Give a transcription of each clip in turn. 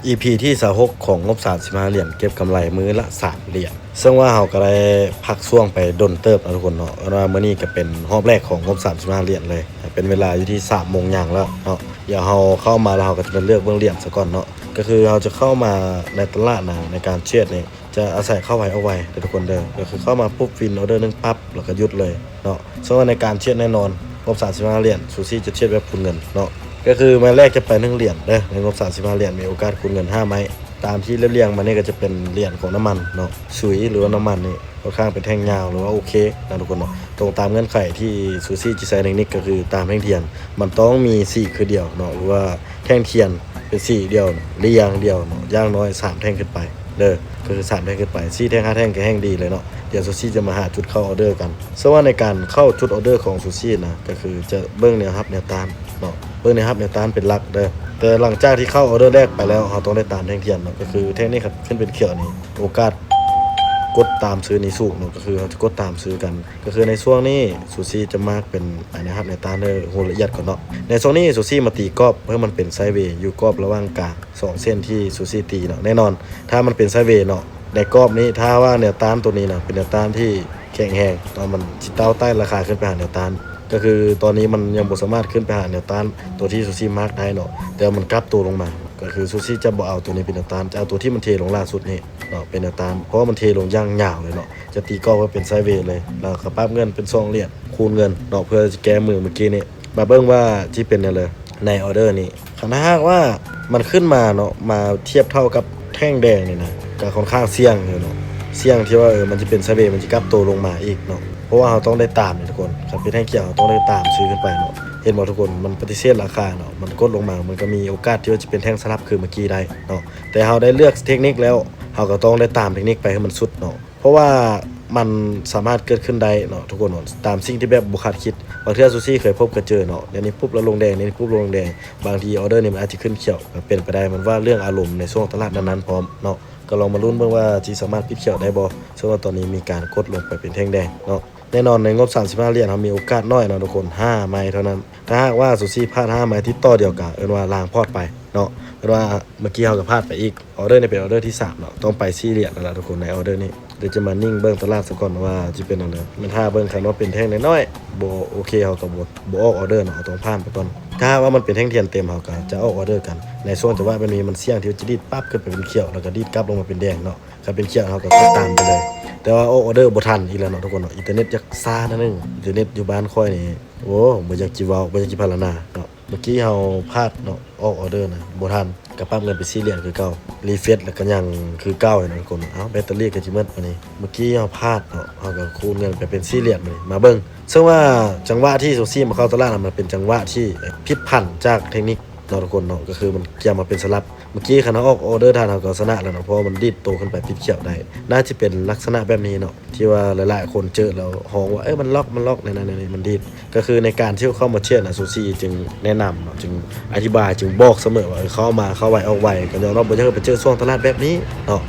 ອີພີທີຊາວຫົກຂອງງົບສາມສິບຫ້າຫຼຽນ ເກັບກຳໄລມື້ລະສາມຫຼຽນ. ເຊິ່ງວ່າເຮົາກໍໄດ້ພັກຊ່ວງໄປດົນເຕີບເນາະທຸກຄົນເນາະ, ເອີ້ນວ່າມື້ນີ້ກໍເປັນຮອບແລກຂອງງົບສາມສິບຫ້າຫຼຽນເລີຍ, ເປັນເວລາຢູ່ທີ່ສາມໂມງຫຍັງແລ້ວເນາະ. ດຽວເຮົາເຂົ້າມາແລ້ວ ເຮົາກໍຈະມາເລືອກເບິ່ງຫຼຽນສາກ່ອນເນາະ. ກໍຄືເຮົາຈະເຂົ້າມາໃນຕະຫຼາດນະ ໃນການເທຣດນີ້ ຈະອາໄສເຂົ້າໄວອອກໄວເດີທຸກຄົນເດີ. ກໍຄືເຂົ້າມາປຸບ ວິນອອເດີໜຶ່ງປັບ ແລ້ວກໍຢຸດເລີຍເນາະ. ເຊິ່ງວ່າໃນການເທຣດແນ່ນອນ ງົບສາມສິບຫ້າຫຼຽນ ຊູຊີຈະເທຣດແບບຄູນເງິນເນາະ. ກໍຄືມາແລກຈະໄປໜຶ່ງຫຼຽນເດີ, ໃນງົບສາມສິບຫ້າຫຼຽນ ມີໂອກາດຄູນເງິນຫ້າໄມ້. ຕາມທີ່ລຽບລຽງມານີ້ກໍຈະເປັນຫຼຽນຂອງນ້ຳມັນເນາະ, ສຸຍ ຫຼືວ່ານ້ຳມັນນີ້ ຂ້ອນຂ້າງເປັນແທ່ງຍາວ ຫຼືວ່າໂອເຄນະທຸກຄົນເນາະ. ຕົງຕາມເງື່ອນໄຂທີ່ຊູຊີຈະໃຊ້ເທັກນິກ ກໍຄືຕາມແທ່ງທຽນ ມັນຕ້ອງມີສີຄືດຽວເນາະ ຫຼືວ່າແທ່ງທຽນເປັນສີດຽວ ລຽງດຽວເນາະ, ຢ່າງໜ້ອຍສາມແທ່ງຂຶ້ນໄປເດີ, ກໍຄືສາມແທ່ງຂຶ້ນໄປ. ສີ່ແທ່ງ ຫ້າແທ່ງກໍແຮ່ງດີເລີຍເນາະ. ດຽວຊູຊີຈະມາຫາຈຸດເຂົ້າອອເດີກັນ. ເຊິ່ງວ່າໃນການເຂົ້າຈຸດອອເດີຂອງຊູຊີນະ ກໍຄືຈະເບິ່ງແນວຮັບແນວຕ້ານເນາະ, ເບິ່ງແນວຮັບແນວຕ້ານເປັນຫຼັກເດີ. ແຕ່ຫຼັງຈາກທີ່ເຂົ້າອອເດີແລກໄປແລ້ວ ເຮົາຕ້ອງໄດ້ຕາມແທ່ງທຽນເນາະ, ກໍຄືແທ່ງນີ້ຄັນຂຶ້ນເປັນຂຽວນີ້ ໂອກາດກົດຕາມຊື້ນີ້ສູງເນາະ, ກໍຄືເຮົາຈະກົດຕາມຊື້ກັນ. ກໍຄືໃນຊ່ວງນີ້ ຊູຊີຈະມາກເປັນ ອາ ແນວຮັບແນວຕ້ານເດີ, ຮູ້ລະອຽດກ່ອນເນາະ. ໃນຊ່ວງນີ້ ຊູຊີມາຕີກອບໃຫ້ມັນເປັນໄຊເວຢູ່ກອບລະຫວ່າງກາງ ສອງເສັ້ນທີ່ຊູຊີຕີເນາະ. ແນ່ນອນ ຖ້າມັນເປັນໄຊເວເນາະ ໃນກອບນີ້ ຖ້າວ່າແນວຕ້ານຕົວນີ້ນະ ເປັນແນວຕ້ານທີ່ແຂງແຮງເນາະ, ມັນຊິເຕົ້າໄຕ່ລາຄາຂຶ້ນໄປຫາແນວຕ້ານ. ກໍຄືຕອນນີ້ມັນຍັງບໍ່ສາມາດຂຶ້ນໄປຫາແນວຕ້ານຕົວທີ່ຊູຊີມາກໄດ້ເນາະ, ແຕ່ວ່າມັນກັບໂຕລົງມາ ກໍຄືຊູຊີຈະບໍ່ເອົາຕົວນີ້ເປັນແນວຕ້ານ, ຈະເອົາຕົວທີ່ມັນເທລົງລ່າສຸດນີ້ເນາະ ເປັນແນວຕ້ານ, ເພາະວ່າມັນເທລົງຢ່າງຍາວເລີຍເນາະ. ຈະຕີກອບໃຫ້ເປັນໄຊເວເລີຍ ແລ້ວກໍປັບເງິນເປັນສອງຫຼຽນ ຄູນເງິນເນາະ ເພື່ອຈະແກ້ມືເມື່ອກີ້ນີ້. ມາເບິ່ງວ່າຊິເປັນແນວໃດໃນອອເດີນີ້. ຄັນຖ້າຫາກວ່າມັນຂຶ້ນມາເນາະ ມາທຽບເທົ່າກັບແທ່ງແດງນີ້ນະ ກໍຂ້ອນຂ້າງສ່ຽງຢູ່ເນາະ, ສ່ຽງທີ່ວ່າ ເອີ ມັນຈະເປັນໄຊເວ ມັນຈະກັບໂຕລົງມາອີກເນາະ, ເພາະວ່າເຮົາຕ້ອງໄດ້ຕາມນີ້ທຸກຄົນ. ຄັນເປັນແທ່ງຂຽວ ເຮົາຕ້ອງໄດ້ຕາມຊື້ຂຶ້ນໄປເນາະ. ເຫັນບໍ່ທຸກຄົນ? ມັນປະຕິເສດລາຄາເນາະ, ມັນກົດລົງມາ ມັນກໍມີໂອກາດທີ່ວ່າຈະເປັນແທ່ງສະຫຼັບຄືເມື່ອກີ້ໄດ້ເນາະ. ແຕ່ເຮົາໄດ້ເລືອກເທັກນິກແລ້ວ ເຮົາກໍຕ້ອງໄດ້ຕາມເທັກນິກໄປໃຫ້ມັນສຸດເນາະ. ເພາະວ່າມັນສາມາດເກີດຂຶ້ນໄດ້ເນາະທຸກຄົນເນາະ, ຕາມສິ່ງທີ່ແບບບໍ່ຄາດຄິດ. ບາງເທື່ອຊູຊີເຄີຍພົບກະເຈີເນາະ, ດຽວນີ້ປຸບແລ້ວລົງແດງ, ດຽວນີ້ປຸບລົງແດງ. ບາງທີອອເດີນີ້ມັນອາດຈະຂຶ້ນຂຽວ ກໍເປັນໄປໄດ້. ມັນວ່າເລື່ອງອາລົມໃນຊ່ວງຕະຫຼາດນັ້ນໆພ້ອມເນາະ. ກໍລອງມາລຸ້ນເບິ່ງວ່າຊິສາມາດປິດຂຽວໄດ້ບໍ່. ເຊິ່ງວ່າຕອນນີ້ມີການກົດລົງໄປເປັນແທ່ງແດງເນາະ. ແນ່ນອນໃນງົບສາມສິບຫ້າຫຼຽນ ເຮົາມີໂອກາດໜ້ອຍເນາະທຸກຄົນ, ຫ້າໄມ້ເທົ່ານັ້ນ. ຖ້າຫາກວ່າຊູຊີພາດຫ້າໄມ້ຕິດຕໍ່ດຽວ ກໍເອີ້ນວ່າລ້າງພອດໄປເນາະ, ເອີ້ນວ່າເມື່ອກີ້ເຮົາກໍພາດໄປອີກ. ອອເດີນີ້ເປັນອອເດີທີສາມເນາະ, ຕ້ອງໄປສີ່ຫຼຽນແລ້ວລະທຸກຄົນໃນອອເດີນີ້. ດຽວຈະມານິ່ງເບິ່ງຕະຫຼາດສາກ່ອນວ່າຊິເປັນແນວໃດ. ແມ່ນຖ້າເບິ່ງຄັນວ່າເປັນແທ່ງນ້ອຍໆ ບໍ່ໂອເຄ ເຮົາກໍບໍ່ ບໍ່ອອກອອເດີເນາະ, ເຮົາຕ້ອງຜ່ານໄປກ່ອນ. ຖ້າຫາກວ່າມັນເປັນແທ່ງທຽນເຕັມ ເຮົາກໍຈະອອກອອເດີກັນ. ໃນຊ່ວງຈັງຫວະແບບນີ້ ມັນສ່ຽງທີ່ວ່າຈະດີດປັບຂຶ້ນໄປເປັນຂຽວ ແລ້ວກໍດີດກັບລົງມາເປັນແດງເນາະ. ຄັນເປັນຂຽວ ເຮົາກໍກົດຕາມໄປເລີຍ, ແຕ່ວ່າອອກອອເດີບໍ່ທັນອີກແລ້ວເນາະທຸກຄົນເນາະ. ອິນເຕີເນັດຢາກຊ້າໜ້ອຍໜຶ່ງ, ອິນເຕີເນັດຢູ່ບ້ານຂ້ອຍນີ້ ໂອ້ ບໍ່ຢາກຊິເວົ້າ ບໍ່ຢາກຊິພັນລະນາເນາະ. ເມື່ອກີ້ເຮົາພາດເນາະ ອອກອອເດີນະ ບໍ່ທັນ ກໍປັບເງິນໄປສີ່ຫຼຽນຄືເກົ່າ, ຣີເຟຣຊແລ້ວກໍຍັງຄືເກົ່າເນາະທຸກຄົນ. ເອົ້າ ແບັດເຕີຣີກໍຊິໝົດບາດນີ້. ເມື່ອກີ້ເຮົາພາດເນາະ ເຮົາກໍຄູນເງິນໄປເປັນສີ່ຫຼຽນບາດນີ້. ມາເບິ່ງ ເຊິ່ງວ່າຈັງຫວະທີ່ຊູຊີມາເຂົ້າຕະຫຼາດນະ ມັນເປັນຈັງຫວະທີ່ຜິດຜັນຈາກເທັກນິກເນາະທຸກຄົນເນາະ, ກໍຄືມັນກຽມມາເປັນສະຫຼັບ. ເມື່ອກີ້ຄັນເຮົາອອກອອເດີທັນ ເຮົາກໍຊະນະແລ້ວເນາະ, ເພາະວ່າມັນດີດໂຕຂຶ້ນໄປຕິດຂຽວໄດ້. ໜ້າຈະເປັນລັກສະນະແບບນີ້ເນາະ ທີ່ວ່າຫຼາຍໆຄົນເຈີແລ້ວຮ້ອງວ່າ ເອີ ມັນລັອກ ມັນລັອກ ແນວນັ້ນແນວນີ້ ມັນດີດ. ກໍຄືໃນການທີ່ເຂົ້າມາເທຣດນະ ຊູຊີຈຶ່ງແນະນຳເນາະ, ຈຶ່ງອະທິບາຍ ຈຶ່ງບອກສະເໝີວ່າ ເອີ ເຂົ້າມາ ເຂົ້າໄວອອກໄວ. ກໍຍ້ອນວ່າບໍ່ຢາກໃຫ້ໄປເຈີຊ່ວງຕະຫຼາດແບບນີ້ເນາະ.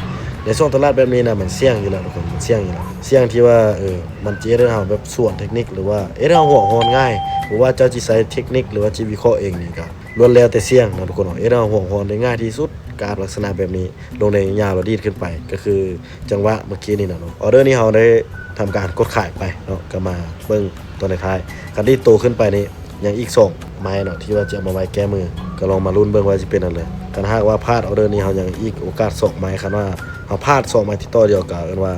ໃນຊ່ວງຕະຫຼາດແບບນີ້ນະ ມັນສ່ຽງຢູ່ແລ້ວທຸກຄົນ, ມັນສ່ຽງຢູ່ແລ້ວ. ສ່ຽງທີ່ວ່າ ເອີ ມັນຈະເຮັດໃຫ້ເຮົາແບບສວນເທັກນິກ ຫຼືວ່າເຮັດໃຫ້ເຮົາຫົວຮ້ອນງ່າຍ. ບໍ່ວ່າເຈົ້າຊິໃຊ້ເທັກນິກ ຫຼືວ່າຊິວິເຄາະເອງນີ້ ກໍລ້ວນແລ້ວແຕ່ສ່ຽງເນາະທຸກຄົນເນາະ, ເຮັດໃຫ້ເຮົາຫົວຮ້ອນໄດ້ງ່າຍທີ່ສຸດ. ກາບລັກສະນະແບບນີ້ ລົງໄດ້ຍາວ ແລ້ວດີດຂຶ້ນໄປ ກໍຄື ຈັງຫວະເມື່ອກີ້ນີ້ນະເນາະ. ອອເດີນີ້ເຮົາໄດ້ທຳການກົດຂາຍໄປເນາະ, ກໍມາເບິ່ງຕອນທ້າຍໆ. ຄັນດີດໂຕຂຶ້ນໄປນີ້ ຍັງອີກສອງໄມ້ເນາະ ທີ່ວ່າຈະເອົາມາໄວ້ແກ້ມື, ກໍລອງມາລຸ້ນເບິ່ງວ່າຊິເປັນແນວໃດ. ຄັນຫາກວ່າພາດອອເດີນີ້ ເຮົາຍັງອີກໂອກາດສອງໄມ້, ຄັນວ່າເຮົາພາດສອງໄມ້ຕິດຕໍ່ດຽວ ກໍເອີ້ນວ່າ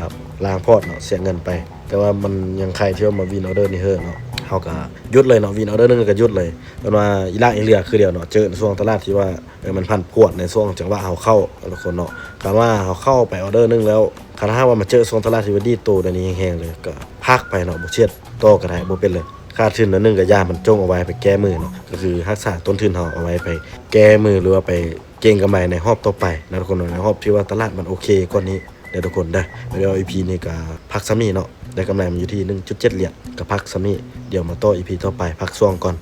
ລ້າງພອດເນາະ, ເສຍເງິນໄປ. ແຕ່ວ່າມັນຍັງໄຄທີ່ວ່າມາວິນອອເດີນີ້ເຮີເນາະ, ເຮົາກໍຢຸດເລີຍເນາະ, ວິນອອເດີໜຶ່ງແລ້ວກໍຢຸດເລີຍ. ເອີ້ນວ່າອີ່ຫຼາກອີ່ເຫຼືອຄືດຽວເນາະ, ເຈີໃນຊ່ວງຕະຫຼາດທີ່ວ່າ ເອີ ມັນຜັນຜວນໃນຊ່ວງຈັງຫວະເຮົາເຂົ້າ ທຸກຄົນເນາະ. ຄັນວ່າເຮົາເຂົ້າໄປອອເດີໜຶ່ງແລ້ວ ຄັນຫາກວ່າມາເຈີຊ່ວງຕະຫຼາດທີ່ວ່າດີດໂຕແນວນີ້ແຮງໆເລີຍ ກໍພັກໄປເນາະ, ບໍ່ເທຣດຕໍ່ກໍໄດ້ ບໍ່ເປັນເລີຍ. ຂາດທຶນໜ້ອຍໜຶ່ງກໍຢ່າ, ມັນຈົ່ງເອົາໄວ້ໄປແກ້ມືເນາະ, ກໍຄືຮັກສາຕົ້ນທຶນເຮົາເອົາໄວ້ໄປແກ້ມື ຫຼືວ່າໄປເກັງກຳໄລໃນຮອບຕໍ່ໄປນະ ທຸກຄົນເນາະ, ໃນຮອບທີ່ວ່າຕະຫຼາດມັນໂອເຄກວ່ານີ້ເດີ ທຸກຄົນເດີ. ດຽວອີພີນີ້ກໍພັກສ່ຳນີ້ເນາະ, ໄດ້ກຳໄລມັນຢູ່ທີ່ໜຶ່ງຈຸດເຈັດຫຼຽນ ກໍພັກສ່ຳນີ້. ດຽວມາຕໍ່ອີພີຕໍ່ໄປ, ພັກຊ່ວງກ່ອນ.